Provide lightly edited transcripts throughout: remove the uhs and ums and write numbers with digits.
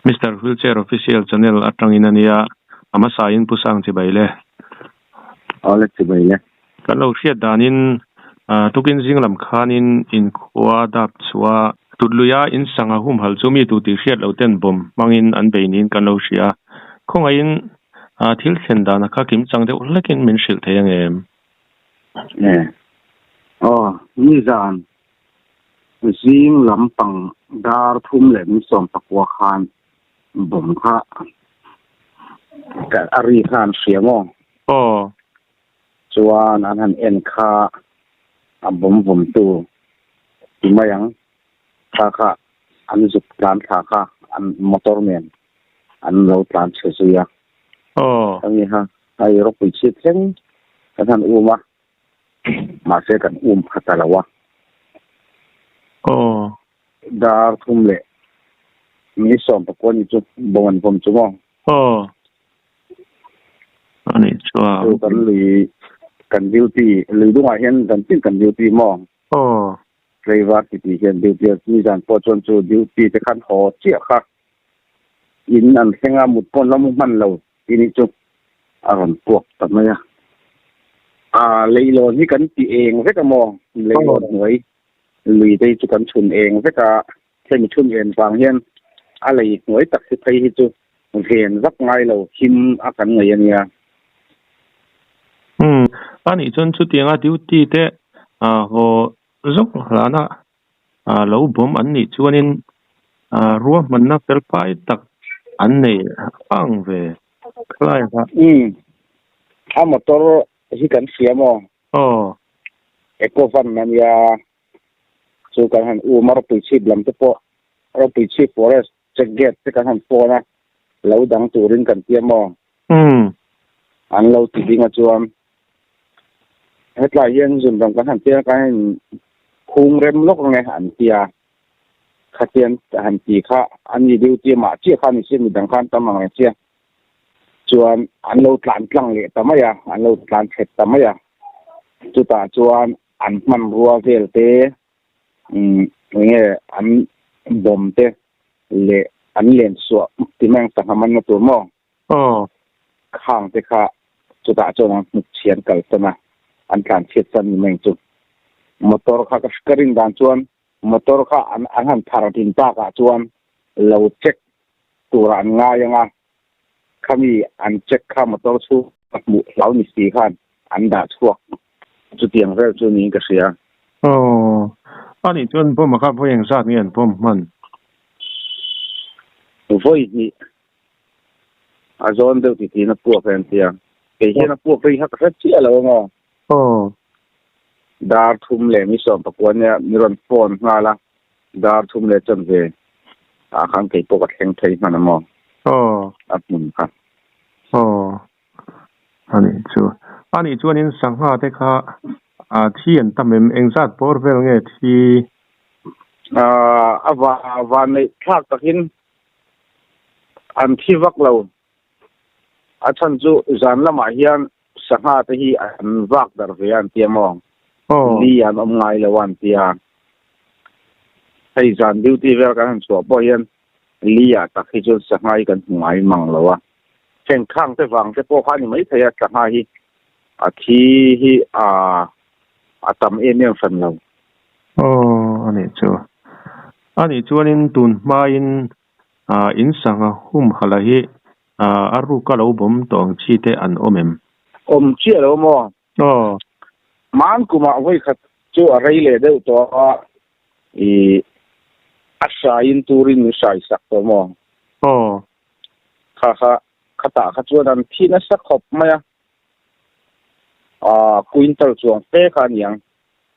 Mister Wheelchair Official Channel atangin a nia, a hmasain Pu Sang Chibai le. Awle Chibai le. Kan lo hriat danin tukin zing lam khanin inkhua dap chhuah Tutluia in sangha humhalh chu mi tu tih hriat loh ten bawm hmangin an bei niin kan lo hria. Khawngaihin thil thlen dana kha kim chang deuh hlekin min hrilh thei ang em? E. Aw, nizan zing lampang dar thum leh min sawm pakua khan bawm kha a ri kha an hria maw? Aw. Chuan an han en kha a bawm vawmtu ti mai ang kha kha an zuk tlan thla kha an motor nen an lo tlan chhe zui a. Aw. Ani kha hei ropui chhit thleng kan han um a mahse kan um pha ta lo a. Aw. Dar thum leh mi sawm pakua ni chu bawm an vawm chu maw? Aw. Ani chuan. Chu kan lui kan duty lui dungah hian kan tin kan duty maw? Aw. Driver ti tih hian duty a nizan pawh chuan chu duty te khan haw chiah kha in an thleng a mut pawn la mu hman lo tih ni chu a rawn puak ta mai a. A leilawn hi kan ti eng vek a maw? Leilawn hnuai lui te hi chu kan chhun eng vek a. Hemi thun en vang hian a lei hnuai tak hi phei hi chu ven vak ngai lo him a kan ngaih a nia. Umm, a nih chuan chutianga duty te haw zawk hlana lo bawm an nih chuanin ruahmanna fel fai tak an nei ang ve khalai kha. Umm, a motor hi kan hria maw? Aw. Eco van a nia. Chu kan han um a ropui chhip lam te pawh ropui chhip forest check gate te kan han phone a lo dang turin kan tia maw? Umm. An lo ti ding a chuan hetlai hian zun ram kan han tia kan han khung rem lawk ange an tia khatian han ti kha ani duty mah chiah kha ni si midang khan tam ang reng sia chuan an lo tlan tlang leh ta mai a an lo tlan chhet ta mai a chutah chuan an hmanrua vel te eng nge an bawm te leh an len suah ti mai ang sangha manna tur maw? Aw. Khang te kha chutah chuan an hnuk chhi an kalsan a, an tlan chhiat san ni mai ang chu. Motor kha ka rin dan chuan motor kha an an han thar din takah chuan lo check turah an ngai ang a, Khami an check kha motor chhung a hmuh hlau ni si khan an dah chhuak. Chutiang vel chu niin ka hria. Aw, anih chuan bomb a kha vawi engzat nge an bomb hman? Vawi hnih a zawn deuh ti tiin a puak e an ti a. Kei hian a puak rei kha ka hre chiah lo ang aw. Aw. Dar thum leh mi sawm pakua nia mi rawn phone nghal a, dar thum leh chuan ve ah khan kei pawh ka thleng thei hman a maw? Aw. A hmun kha. Aw. Anih chu. Anih chuanin sangha te kha ah thi an tam em? Engzat bawr vel nge thi? Ah a va van neih thlak takin an thi vak lo. A chhan chu zan lamah hian sangha te hi an vak darh ve a an tia maw? Li an awm ngai lo a an tia. Hei zan duty vel kan han chhuah pawh hian li ah tak hi chuan sangha hi kan hmu ngai mang lo a. Heng khang te vang te pawh kha a ni maithei a, sangha hi a thi hi a a tam em em hran lo. Aw, a nih chu. A nih chuanin tun hmain In sangha humhalh a hi a ruka lo bawm tawh ang chi te an awm em? Awm chiah lo maw? Aw. Hman kumah vawi khat chu a rei leh deuh tawh a, i a hraiin turin min hrai sak tawh maw? Aw. Kha kha khatah kha chuan an thi nasa khawp mai a, a quintal chuang fe kha a niang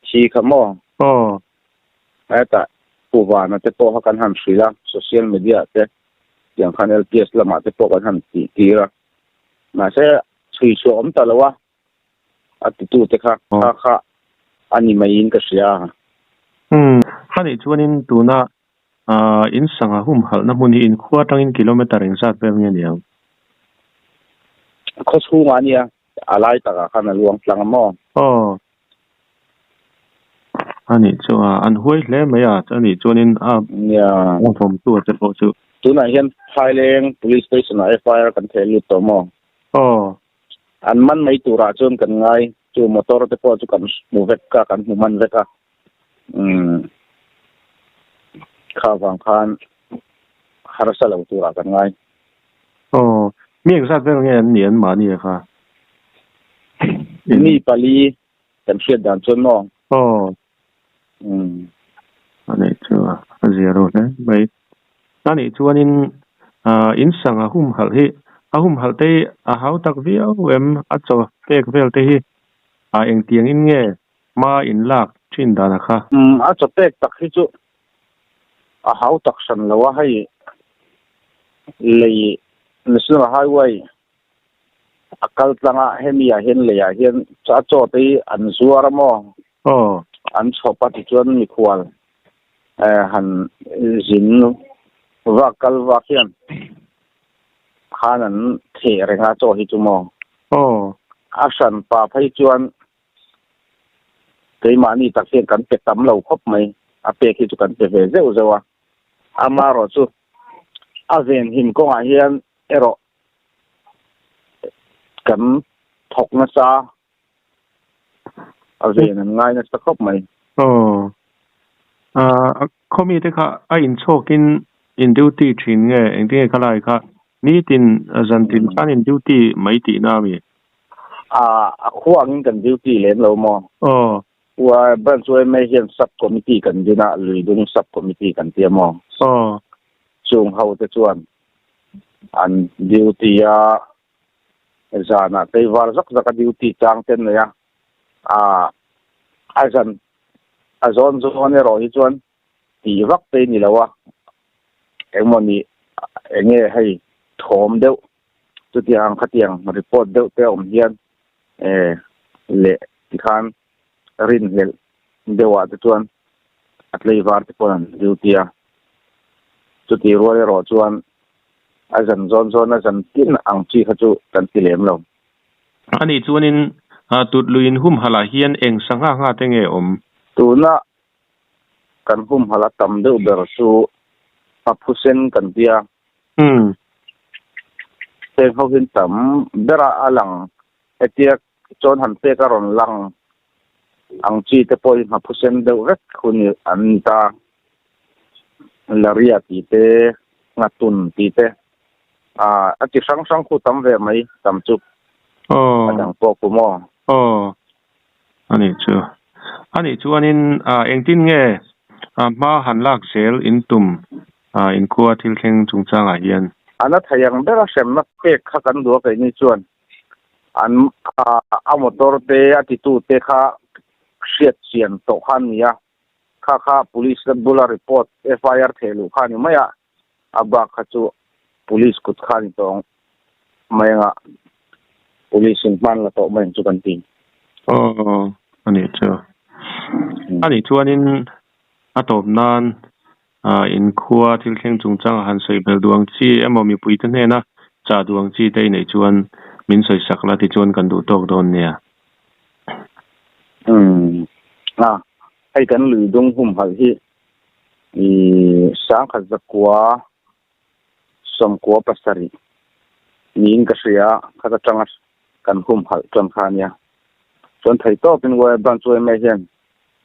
thi kha maw? Aw. Hetah Pu Vana te pawh kha kan han hrilh a, social media ah te tiang khan LPS lamah te pawh kan han tih tir a. Mahse chhui chhuah awm ta lo a, a titu te kha kha kha a ni maiin ka hria. Umm, anih chuanin tuna in sangha humhalhna hmun hi inkhua atangin kilometer engzat vel nge niang? Khaw chhungah a nia, a lai takah khan a luang tlang a maw? Aw. A nih chu a, an huai hle mai a, a nih chuanin a vawmtu te pawh chu. Tunah hian Phaileng Police Station ah FIR kan theh lut tawh maw? Aw. An man mai turah chuan kan ngai. Chu motor te pawh chu kan hmu vek a, kan hmu hman vek a. Umm kha vang khan harsa lo turah kan ngai. Aw, mi engzat vel nge an nih an mahni a kha? Mi pali kan hriat dan chuan maw? Aw. Umm. A nih chu a zia ro hle mai. A nih chuanin in sangha humhalh hi a humhalh te hi a hau tak viau em? A chaw pek vel te hi a engtiang in nge hma in lak thin dan a kha? Umm a chaw pek tak hi chu a hau tak hran lo a, hei lei National Highway a kal tlang a hemi ah hian lei ah hian a chaw te hi an zuar a maw? Aw. An chhawp a tichuan mikhual han zin vak kal vak hian khan an theh reng a chaw hi chu maw? Aw. A hran pa phei chuan keimahni tak hian kan pe tam lo khawp mai, a pek hi chu kan pe ve zeuh zeuh a, amaherawhchu a venhim kawngah hian erawh kan thawk nasa a ven an ngai nasa khawp mai. Aw. A khawmi te kha a inchhawkin in duty thin nge engtin nge khalai kha nitin zantin khan in duty mai tihna a mi? A khua angin kan duty lem lo maw? Aw. Ua branch yma hian sub committee kan din a, Luidung sub committee kan tia maw? Aw. Chung ho te chuan an duty a, zanah teivar zak zak a duty chang te an nei a, ah a zan a zawn zawn erawh hi chuan tih vak te ni lo a, engmawni eng nge hei thawm deuh chutiang khatiang report deuh te a awm hian eh leh tikhan rinhlelh deuhah te chuan a tleivar te pawh an duty a, chutih rual erawh chuan a zan zawn zawn a zan tin ang chi kha chu kan ti lem lo. Ani chuanin tut luiin humhalh ah hian eng sangha ngha te nge awm? Tuna kan humhalh a tam deuh ber chu a phusen kan tia. Heng ho hian tam berah a lang hetia Chuan han pek a rawn lang ang chi te pawh hi nghaphusen deuh vek hun an ni ta. Laria tih te, nghatun tih te, ah a chi hrang hrang khu tam ve mai tam chu. Aw. A dang pawh khu maw? Aw. A nih chu. A nih chuanin ah engtin nge ah hma han lak zel in tum ah inkhua thil thleng chungchangah hian? A na thei ang bera hremna pek kha kan duh a keini chuan. An a motor te a titu te kha hriat chian tawh kha an ni a, kha kha police la bula report FIR theh luh kha a ni mai a, a bak kha chu police kut kha a ni tawh mai anga police in hman la tawh mai ang chu kan ti. Aw a nih chu. A nih chuanin a tawp nan Inkhua thil thleng chungchanga han sawi bel duh ang chi emaw mipuite hnena chah duh ang chi te i neih chuan min sawi sak la tichuan kan duh tawk dawn nia. Umm a, hei kan lui dung humhalh hi i sangkhat zakua sawmkua pasarih niin ka hria khat atanga kan humhalh chuan kha ania. Chuan thei tawpin World Bank chu yma hian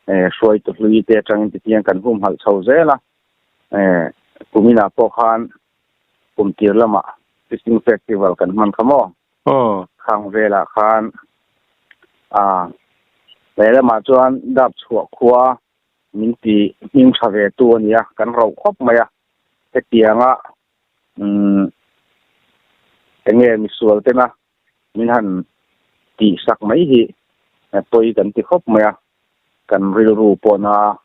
hruaitu hlui te atangin titiang kan humhalh chho zel a, kuminah pawh khan kum tir lamah Fishing Festival kan hman kha maw? Aw. Khang velah khan a lehlamah chuan dap chhuah khua min ti hming tha ve tu a nia, kan rauh khawp mai a, hetianga umm enge misual tena min han tih sak mai hi pawi kan ti khawp mai a, kan rilru pawhna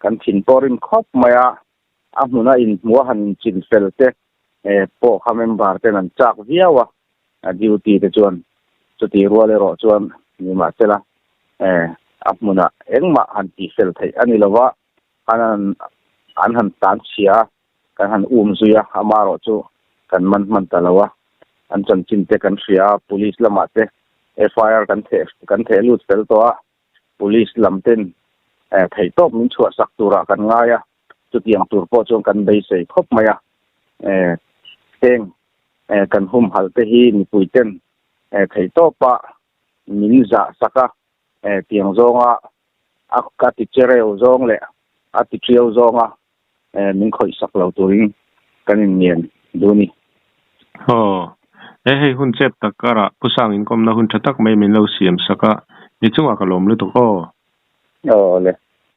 kan thin pawh rim khawp mai a, a hmuna inhmuh a han inchin fel te pawh kha member ten an chak viau a, duty te chuan chutih rual erawh chuan nimahsela a hmunah engmah han tih fel theih a ni lova, an an han tan chhia a. Kan han um zui a, amaherawh chu kan man hman ta lo a, an chanchin te kan hria a, police lamah te FIR kan theh kan theh lut fel tawh a, police lam ten theihtawp min chhuahsak turah kan ngai a, chutiang tur pawh chuan kan beisei khawp mai a. Heng kan humhalh te hi mipui ten theihtawpa min zah sak a, tiang zawnga a ti chereu zawng leh a ti ṭiau zawnga min khawih sak lo turin kan inngen duh a ni. Aw, he hei hun chep tak karah Pu Sang inkawmna hun tha tak mai min lo siam sak a, ni chungah ka lawm lutuk aw. Aw le.